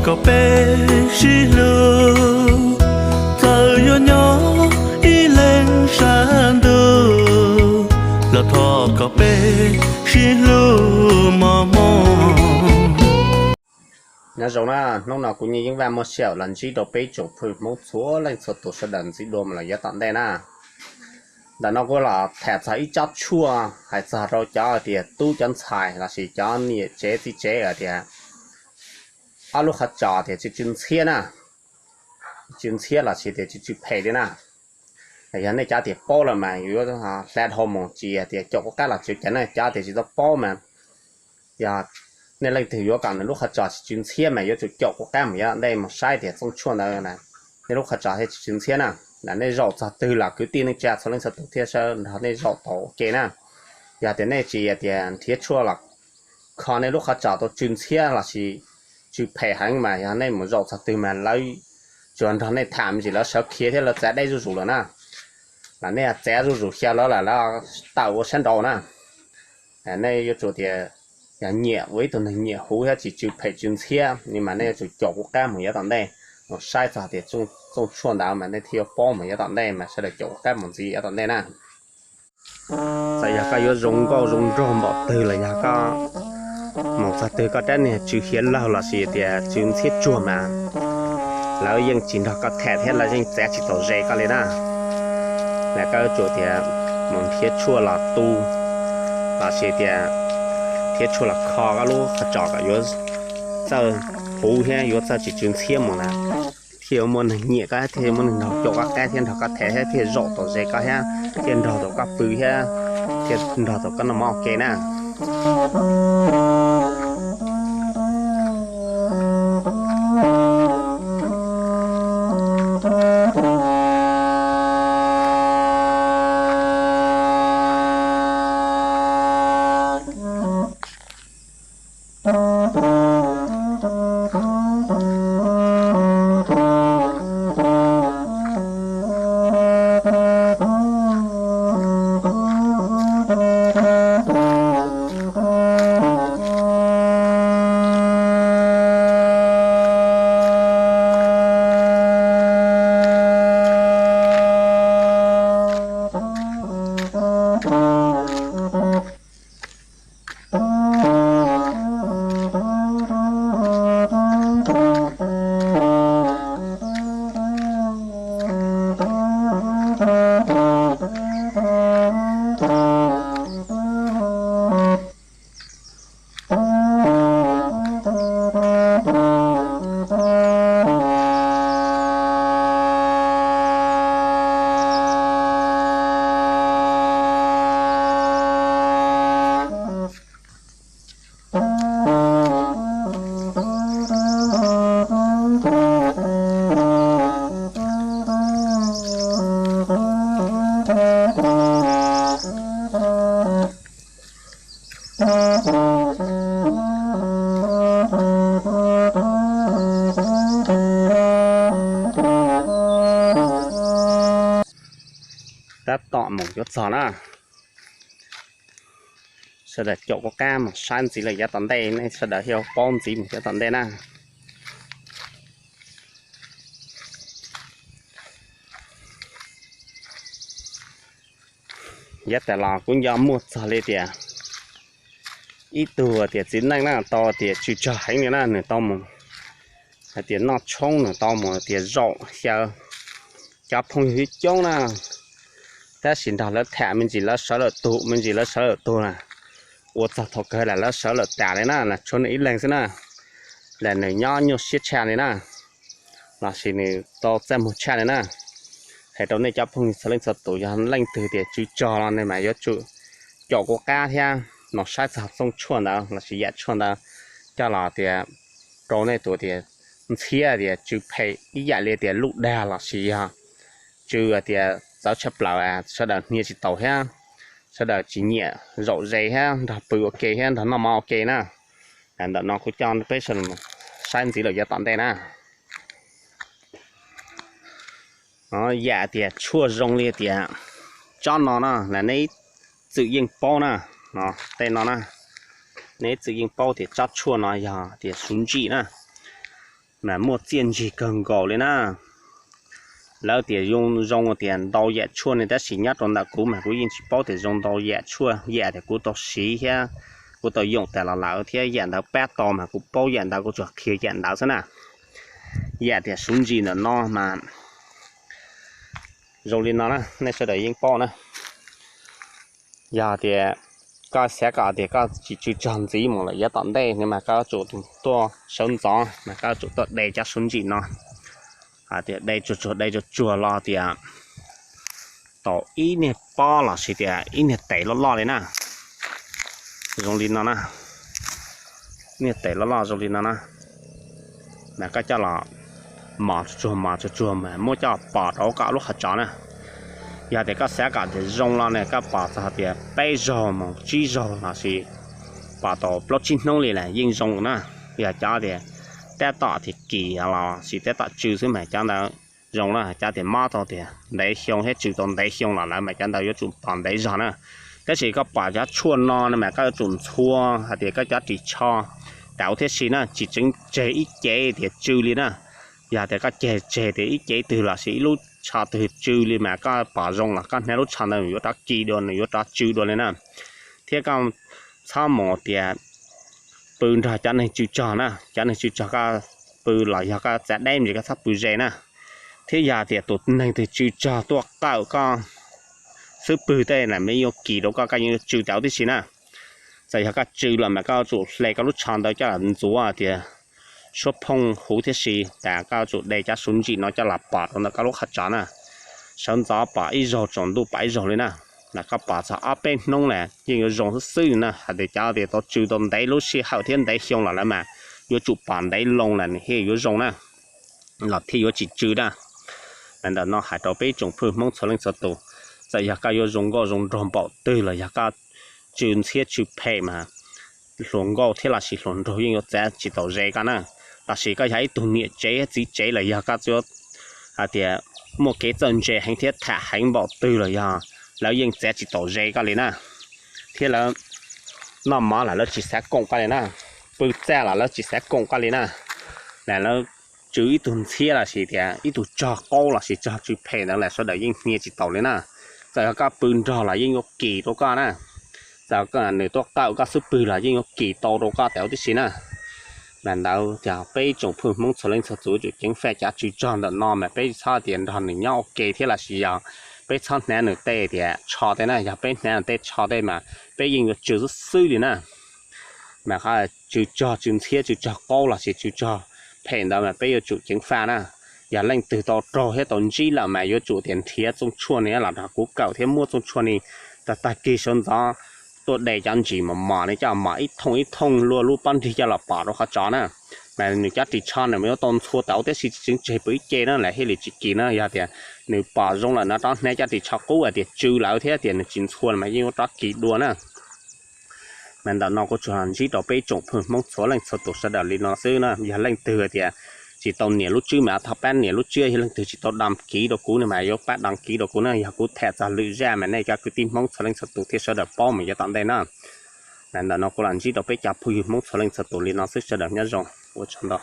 Kom peb sib hlub, txawm yuav nyob ib leeg sab ntuj, los thov kom peb sib hlub mos mos. Nyob zoo na, hnub no kuv Nyiaj Yeeb Vaj muaj sij hawm los ntsib rau peb tsoom phooj ywg Hmoob txhua leej txhua tus sawv daws ntxiv dua mus lawm yav tom ntej na. Ntawm no kuv los tham txog ib tsob tshuaj hais txog rau cov tias tub cov ntxhais lossis cov niam tsev txiv tsev hais tias ob lub qhov tsos tias tsw tsw ntxhiab na, tsw ntxhiab lossis tias tsw tsw phem li na. Yog nej cov tias paub lawm mas yuav hla dhau mus, tsis tias caum kuv qab los tsis ua cas na, cov tias tsis tau paub mas yog nej leej twg yuav kom nws lub qhov tsos tsw tsw ntxhiab mas yuav tsum caum kuv qab mus yav tom ntej mus saib tias txooj tshuaj ntawd nej lub qhov tsos thiaj tsw tsw ntxhiab na. Nej zaum txog twg los kwv tij neej tsa txhua leej txhua tus thiaj sawv nrog nej zaum tau ua ke na. Yog tias nej tsis tias nrhiav tshuaj los kho nej lub qhov tsos tau tsw ntxhiab lossis tsw phem heev mas yog nej mus zaum txog twg mas lawv tsuas nrog nej tham me ntsis lawv sawv khiav thiab lawv txav deb zuj zus lawm na. Los nej txav zuj zus xyaw lawv lawm lawv tawm ua sab nraud na. Nej yuav tsum tias yog nyiam ua ib tug neeg nyiam huv thiab tsis tsw phem tsw ntxhiab ni mas nej yuav tsum caum kuv qab mus yav tom ntej, mus saib txog tias txooj tshuaj ntawd mas nej thiaj yuav paub mus yav tom ntej mas sawv daws caum kuv qab mus ntxiv yav tom ntej na. Txawm yog koj yuav zoo nkauj zoo nraug npaum twg los yog koj mus txog twg koj rab niag tsw hiav laug lossis tias tsw ntxhiab tsuag mas lawv yeej tsis nrog koj tham thiab lawv yeej txav tsis tau ze koj li na. Mas koj yuav tsum tias mus nrhiav tshuaj los tu lossis tias nrhiav tshuaj los kho koj lub qhov tsos kom yuav txawj huv thiab yuav txawj tsis tsw ntxhiab mus na, thiaj yuav muaj neeg nyiam koj thiaj yuav muaj neeg nrog caum koj qab thiab nrog koj tham thiab thiaj zaum tau ze koj thiab thiaj nrog tau koj pw thiab thiaj nrog tau koj noj mov ua ke na. Tab tom mus yuav txog na. Sawv daws caum kuv qab mus saib ntxiv lawm yav tom ntej, nej sawv daws thiaj paub ntxiv mus yav tom ntej na. Yav tas los kuv nco muaj txog li tias ib tug tias txiv neej na tau tias tsw tsog heev li na, nws tau mus hais tias noj tshoob, nws tau mus tias zaum xyaw cov phooj ywg coob na, tab sis nrog lawv tham me ntsis lawv sawv lawm tuag, me ntsis lawv sawv lawm tuag na, ua txog thaum kawg lawm lawv sawv lawm tas li na, tshuav nws ib leeg xwb na, lam nws nyob nyuaj siab tshaj li na, lossis nws tau txaj muag tshaj li na. Hais rau nej cov phooj ywg txhua leej txhua tus, yog leej twg tias tsw tsog los nej mas yuav tsum caum kuv qab thiab mus saib txog txooj tshuaj ntawd lossis yam tshuaj ntawd coj los tias rau nej tus tias ntxhiab tias tsw phem ib yam li tias luj dag lossis yog tsw tias txawv tshaj plaws, sawv daws hnia tsis taus thiab sawv daws tsis nyiam zaum ze thiab nrog pw ua ke thiab nrog noj mov ua ke na. Ntawm no kuv coj peb sawv daws saib ntxiv lawm yav tom ntej na. Yam tias tshuaj zoo li tias tsob no na, neb txwm yeej paub na, tej no na, neb txwm yeej paub tias tsob tshuaj no yog tias suv ntsij na. mas muaj txiaj ntsig kawg nkaus li na. Lawv tias zoo zoo tias ntau yam tshuaj ne, tab sis nyob rau ntawm kuv mas kuv yeej tsis paub tias zoo ntau yam tshuaj, yam tias kuv tau siv thiab kuv tau yoom tas los lawm thiab yam ntawd pab tau mas kuv paub yam ntawd, kuv tsuas qhia yam ntawd xwb na. Yam tias suv ntsis ntawm no mas zoo li no na, nej sawv daws yeej paub na. Yog tias koj xav kom tias koj tsis tsw tsog ntxiv mus lawm yav tom ntej no mas koj yuav tsum tuaj sawv ntxov mas koj yuav tsum tuaj de cov suv ntsis no, hais tias de tsuag tsuag, de tsuag tsuag los tias tau ib niag pob los sis tias ib niag tes loj loj li na. Zoo li no na, niag tes loj loj zoo li no na, mas koj coj los mos tsuag tsuag, mos tsuag tsuag mas muab coj pos rau koj lub qhov tsos na. Yog tias koj xav kom tias zoo los ne, koj pos txog tias peb zaug mus tsib zaug los sis pos tau plaub tsib hnub li lawm yeej zoo na. Yog cov tias tab tom tias kim los sis tab tom tsw xwb mas cov ntawd zoo na. Cov tias mob tau tias ntev xyoo thiab tsw tau ntev xyoo los lawm mas cov ntawd yuav tsum pos ntev zog na. Tab sis koj pom cov tshuaj no no mas koj yuav tsum ntxhua hais tias koj cov ris tsho tau thiab si na, tsis txhob tseg ib cev tias tsw li na. Yog tias koj ceg tseg tias ib cev twg los sis ib lub tsho twg tsw li mas koj pom zoo los koj hnav lub tsho ntawd nws yuav rov kis dua, nws yuav rov tsw dua li na. Thiab koj txhob mus tias pw nrog cov neeg tsw tsog na, cov neeg tsw tsog koj pw los yog koj txav deb ntsis koj txhob pw ze na. Thiab yog tias tus neeg twg tsw tsog tuaj qawm koj xub pwg tej na mas yuav kis rau koj, koj yeej yuav tsw tau tib si na. Txawm yog koj tsw los mas koj yuav tsum hle koj lub tsho ntawd coj los ntxuav tias suab phooj huv thiab si, tas koj yuav tsum de cov suv ntsim no coj los pos rau ntawm koj lub qhov tsos na. Sawv ntxov pos ib zaug, tsaus ntuj pos ib zaug li na. Mas koj pos txog ob peb hnub na yeej yuav zoo xwb xwb na. Hais tias cov tias tau tsw tau ntev lub sij hawm thiab ntev xyoo los lawm mas yuav tsum pos ntev loo lawm nws thiaj yuav zoo na, los thiaj yuav tsis tsw na. Mas ntawm no hais rau peb tsoom phooj ywg Hmoob txhua leej txhua tus, txawm yog koj yuav zoo nkauj zoo nraug npaum twg los yog koj tsw ntxhiab tsw phem mas hluas nkauj thiab los sis hluas nraug yeej yuav txav tsis taus ze koj na. Tab sis koj yog ib tug niam tsev txiv tsev los yog koj txawj hais tias muaj kev txawj ntse heev thiab tham heev npaum twg los yog lawv yeej txav tsis taus ze koj li na. Thiab lawv noj mov los lawv tsis xav koom koj li na, pw txaj los lawv tsis xav koom koj li na. Lawv tsw ib tug ntxhiab los sis tias ib tug tsog qaub los sis tsog tsw phem ntawd los sawv daws yeej hnia tsis taus li na. Txawm yog koj pw nrog los yeej yuav kis rau koj na. Txawm nws tuaj qawm koj xub pwg los yeej yuav kis tau rau koj tau tib si na. Mas ntawd yog peb tsoom phooj ywg Hmoob txhua leej txhua tus yuav tsum ceev faj cov tsw tsog ntawm no mas peb txhob tias nrog nws nyob ua ke thiab los sis yog peb txhob hnav nws tej tias tsho tej na. Yog peb hnav nws tej tsho tej mas peb yeej yuav tsw xwb xwb li na. Mas qhov tsw tsog tsw ntxhiab tsw tsog qaub los sis tsw tsog phem ntawd mas peb yuav tsum ceev faj na. Yog leej twg tau raug thiab tau ntsib lawm mas yuav tsum tias nrhiav txooj tshuaj ni los nrog kuv kawm thiab muab txooj tshuaj ni tag tag kis sawv ntxov tuaj de cov ntsis mos mos ni coj mos ib thooj ib thooj luaj lub pob nrig coj los pos rau qhov tsos na. Mas nws cov ris tsho nws mas yuav tau ntxhua tau tib si, tsis tseem tseg pw ib ce na, lawv thiaj li tsis kis na. Yog tias nws pom zoo lawm no rov hnav cov ris tsho qub hais tias tsw lawm thiab tias nws tsis ntxhua mas yeej yuav rov kis dua na. Mas ntawm no kuv tsuas ntsib rau peb tsoom phooj ywg Hmoob txhua leej txhua tus sawv daws li no xwb na. Yog leej twg tias tsis tau nias lub tswb mas thov pab nias lub tswb, yog leej twg tsis tau đăng ký rau kuv no mas yuav pab đăng ký rau kuv na. Yog kuv tham txog lwm zaj mas nej cov kwv tij Hmoob txhua leej txhua tus thiaj sawv daws paub mus yav tom ntej na. Mas ntawm no kuv los ntsib rau peb cov phooj ywg Hmoob txhua leej txhua tus li no xwb, sawv daws nyob zoo, ua tsaug ntau.